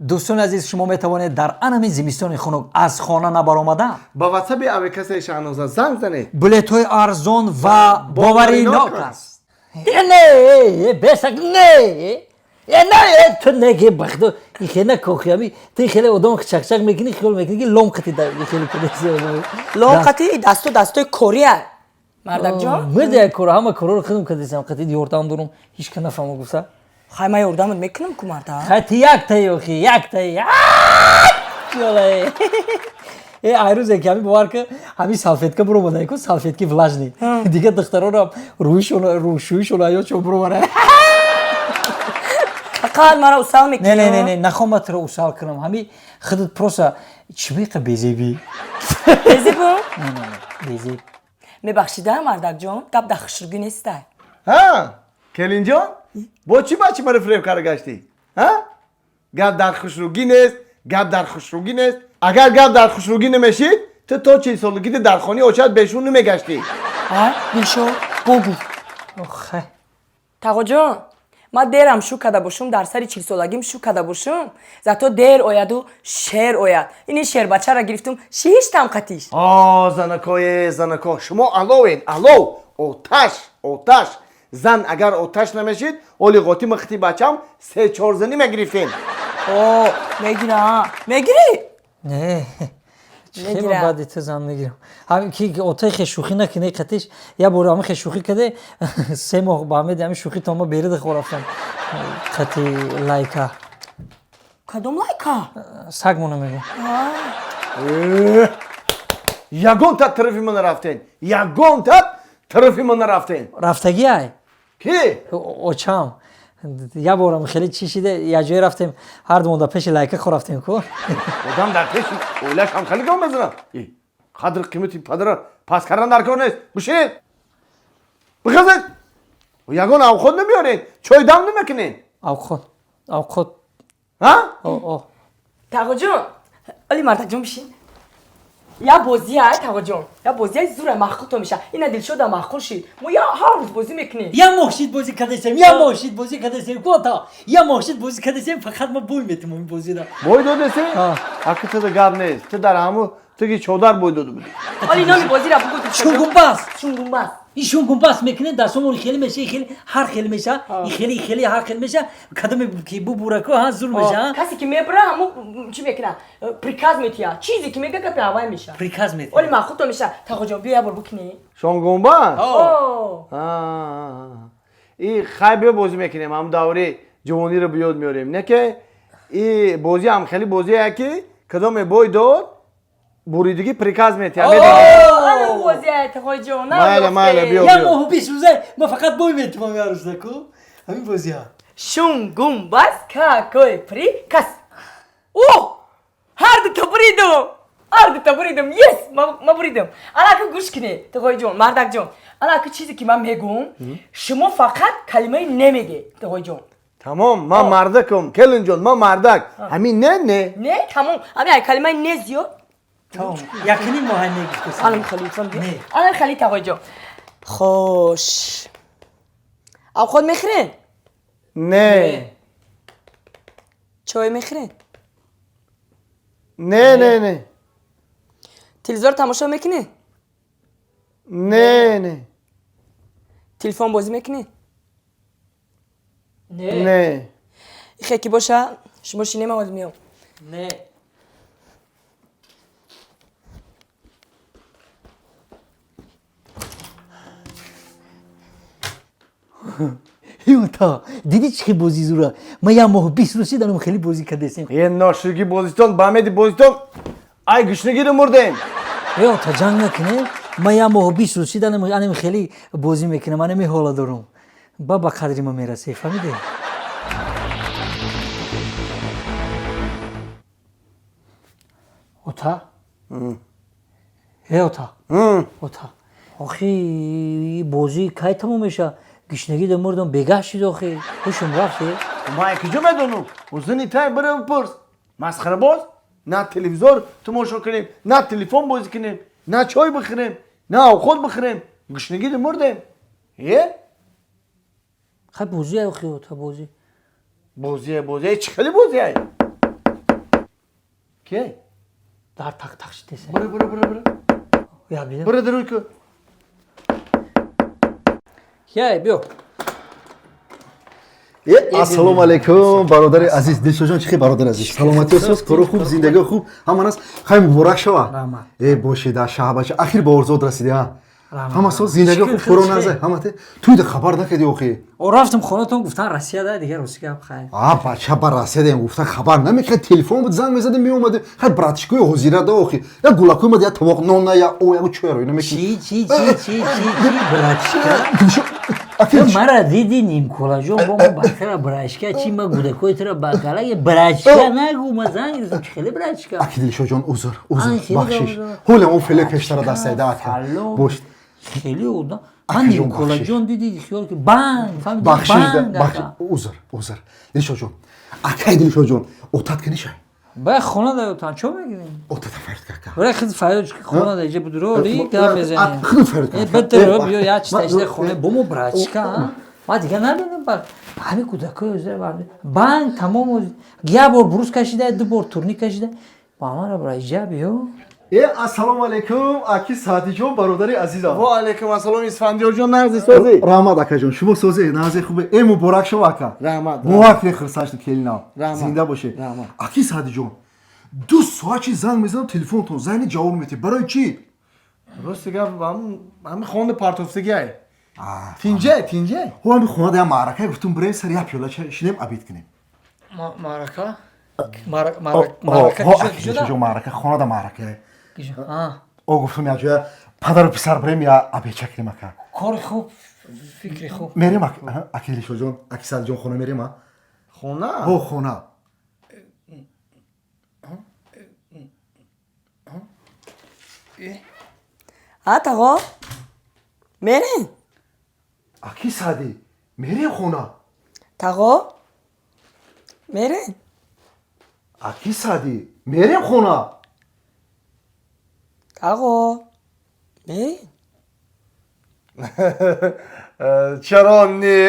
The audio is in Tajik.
Дӯстони азиз, шумо метавонед дар анами зимистони хунук аз хона набаромада ба ватсаби авикасаи Шаҳноза занг занед. Билетҳои арзон ва боваринок аст. Не, бесак, не, не, ту неги бахто хеле кохиами, ту хеле одам чакчак мекунӣ, хиёл мекунӣ, ки лом қати хеле. Лом қати дасту дастои кория, мардакҷон. Мирда, як кора, ҳама корро худам кардисам, қати ёрдам дорум, ҳеч ка нафаҳма гуфта. Хай, ман ёрдамат мекунам ку, марда. Хай, ти яктаи, охи яктаи. Э, айрӯзе ки ҳами, бовар ка, ҳами салфетка буромада ку, салфетки влажный, дига духтаронам рӯишон, рӯшӯишон аёчон буромада. Фақат мара усал мекунӣ. Не, не, не, не, нахоҳам туро усал кунам. Ҳами худат просто чӣ беқа безебӣ. Безебу? Не, не, безеб. Мебахшида, мардакҷон, гап дар хушрӯгӣ нестай. Ҳа, келинҷон, бо чӣ бачи маро фиреб карда гаштӣ? Ҳа, гап дар хушрӯгӣ нест, гап дар хушрӯгӣ нест. Агар гап дар хушрӯгӣ намешид, ту то 40 солагиди дар хонаи очат бешун намегаштӣ. Ай, Дилшод, богу. Охай. Тағоҷон, ман дерам шу карда бошум, дар сари 40 солагим шу карда бошум, зато дер ояду шер ояд. Ини шербачаро гирифтум, шиштам қатиш. О, занакое, занако, шумо аловен, алов, оташ, оташ. Зан агар оташ намешид, оли ғоти махти бачам се чорзанӣ мегирифтем. О, мегира, мегирӣ. Не. Мегира. Баъди ту зан мегирам. Ҳами ки отаи хе шӯхӣ накунӣ қатиш, як бор ҳами хе шӯхӣ каде, 3 моҳ ба ҳамеди ҳами шӯхӣ то ма берида хо рафтам қати Лайка. Кадом Лайка? Сагмона мегӯм. Ягон та тарафи ма нарафтен, ягон та тарафи ма нарафтен. Рафтагӣ ай. Ки? Очам як борам хеле чӣ шиде, як ҷое рафтем, ҳар думон дар пеши Лайка хо рафтем ку. Одам дар пеши оилаш ҳам хеле гап мезанад. Қадр қимати падара пас кардан дар кор нест. Бишинед, бихезед, ягон авқот намеоред, чой дам намекунед. Авқот, авқот. Ҳа. О. Тағоҷон, оли мардакҷон, бишин. Я бозия, тағоҷон, я бозияи зура, маъқул меша. Ина Дилшода маъқул шид, мо я ҳар рӯз бозӣ мекунем. Я моҳ шид бозӣ кардасем, я моҳ шид бозӣ кардасем, кота, я моҳ шид бозӣ кардасем, фақат ма бой метимам ин бозиро. Бой додеси? А. Аки туда гап нест, ту дар ҳаму туги чодар бой дода будӣ. Оли номи бозира бугу, Дилшодҷон. Шунгумбас. Шунгумбас. Ин шунгумбас мекунем, дастомон хеле меша, хеле ҳар хел меша, хеле хеле ҳар хел меша, кадоме ки бубурако, ҳа, зур меша. Касе ки мебура, ҳаму чӣ мекуна, приказ метия, чизе ки мега, гапи ҳавай меша. Приказ метия. Оли маъқулто меша, тағоҷон, биё, як бор букунӣ. Шонгумба. О. И хай, биё, бозӣ мекунем, ҳам даври ҷавониро биёд меорем. Не ки и бозӣ ҳам хеле бозие ки кадоме бой дод, буридагӣ приказ метиҳад. Ана бозия, тағоҷон. Майла, майла, биё. Я моҳу 20 рӯза ма фақат бой метимам, я рӯза ку ҳамин бозиа. Шунгумбас, какой приказ? О, ҳар дута буридум, ҳар дута буридум, ес, ма буридум. Ана ака, гӯш кунед, тағоиҷон, мардакҷон, ана ака, чизе ки ман мегӯм, шумо фақат калимаи не мегед, тағоиҷон. Тамом, ман мардакам, келинҷон, ман мардак, ҳамин не, не. Не, тамом, ҳамин ай калимаи не зиёд. Тамом, якним моҳ не гуфтасам. Анам халифам. Не. Ана хали, тағоиҷон, хош, авқот мехӯрен? Не. Чой мехӯрен? Не, не, не. Телевизор тамошо мекунед? Не, не. Телефон бозӣ мекунед? Не. Не. Ихе ки боша, шумо шинема, ҳозир меом. Не. Та дидӣ, чӣ хел бозӣ зура? Ма як моҳу 20 рӯз шиданам, хеле бозӣ кардесем. Е, ноширги бозитон, ба меди бозитон, ай гушнагиро мурдем. Э, та ҷанг накунем. Ма як моҳу 20 рӯз шиданам, анем хеле бозӣ мекунам, анеми ҳола дорум, ба қадри ма мерасӣ, фаҳмидӣ? Ота, э, ота, ота, охи бозӣ кай тамом меша? Гишнагида мурдам, бегаҳ шид, охи ҳушум рафт, э. Ман киҷо медонам? Узуни тай бира бипурс. Масхарабоз, на телевизор тамошо кунем, на телефон бозӣ кунем, на чой бихӯрем, на авқот бихӯрем, гушнагида мурдем, е. Хай, бозӣ, охи, ота, бозӣ. Бозие, бозие, чӣ хеле бозие? Ки? Дар тақ тақ шидеса. Бура, бура, бура, бура. Я бидам. Бура, даруй ку. Кияй, биё. Ассалому алайкум, бародари азиз Дилшоҷон, чӣ хел, бародари азиз, саломатӣ соз, кору хуб, зиндагӣ хуб, ҳама нас хай, муборак шава. Раҳмат. Э, бошед, шаҳбача, ахир ба орзуот расидӣ, а? Раҳмат. Ҳама соз, зиндагӣ хуб, Шукр, кору хеле. наза, ҳама те туйда хабар накардӣ охи. О, рафтам хонатон, гуфтан Россия да, дигар рости гап, хайр. А, бача, ба Россия даем гуфта, хабар намекард, телефон буд, занг мезадем, меомадем. Хай, братишкои ҳозира да охи, як гулакои мад, як товоқ нон на, я о, як чойро ина мекунӣ. Чӣ, чӣ, чӣ, чӣ, чӣ, чӣ, братишка? Дилшо, аки. Ту мара диди, нимколаҷон, бо ма батра братишка, чӣ, ма гудакои тура ба галаги братишка нагу, ма занг гирифтам, чӣ хеле братишка? Аки Дилшоҷон, узр, узр. Ай, хеле бахшиш. узр. Ҳоле он феле пештара дастайда ака. Фалон. Бош. Хеле одам ман. Акаҷон, Нимколаҷон, диди, хиёл ки банг фаҳмиди. Бахшиш. Банг. Бахшиш. Ака. Узр, узр, Дилшоҷон, акай Дилшоҷон, отат кунишай. Ба хона да тан чо мегирем? Отата фард кака. Бара хид фарёд ки хона да иҷа будуроли гап мезанем. Худ фарёд. Э, бадро биё, як чиз таҷида хона бомо братишка, ма дигар набинам, ба ҳами кӯдакои озира банг тамом, як бор брус кашида, ду бор турник кашида, ба мара бра иҷа биё. Э, ассалому алайкум, аки Саъдиҷон, бародари азизам. Ва алайкум ассалом, Исфандиёрҷон, нағзи, созӣ? Раҳмат, акаҷон, шумо созӣ, нағзи, хубе? Э, муборак шава, ака. Раҳмат. Бовар кунед, хурсанд шудем, келинам. Раҳмат. Зинда бошед. Раҳмат. Аки Саъдиҷон, 2 соат чи занг мезанам, телефонтон занг ҷавоб метиҳед, барои чӣ? Рости гап, ҳами хонда партофтагиай. Тинҷай, тинҷай. Ҳо, ҳами хонада як маъракае, гуфтум, бирем, сари як пиёла чай шинем, обед кунем. Маърака? Ҳо, аки Дилшоҷон, маърака, хонада маъракае. О, гуфтум, як ҷоя падару писар бирем, я обедча кунем, ака. Кори хуб, фикри хуб. Мерем, аки Дилшоҷон, аки Саъдиҷон, хона мерем, а? Хона? Ҳо, хона. А, тағо, мерем? Аки Саъдӣ, мерем хона. Тағо, мерем? Аки Саъдӣ, мерем хона. Тағо, мерем? Чаро не?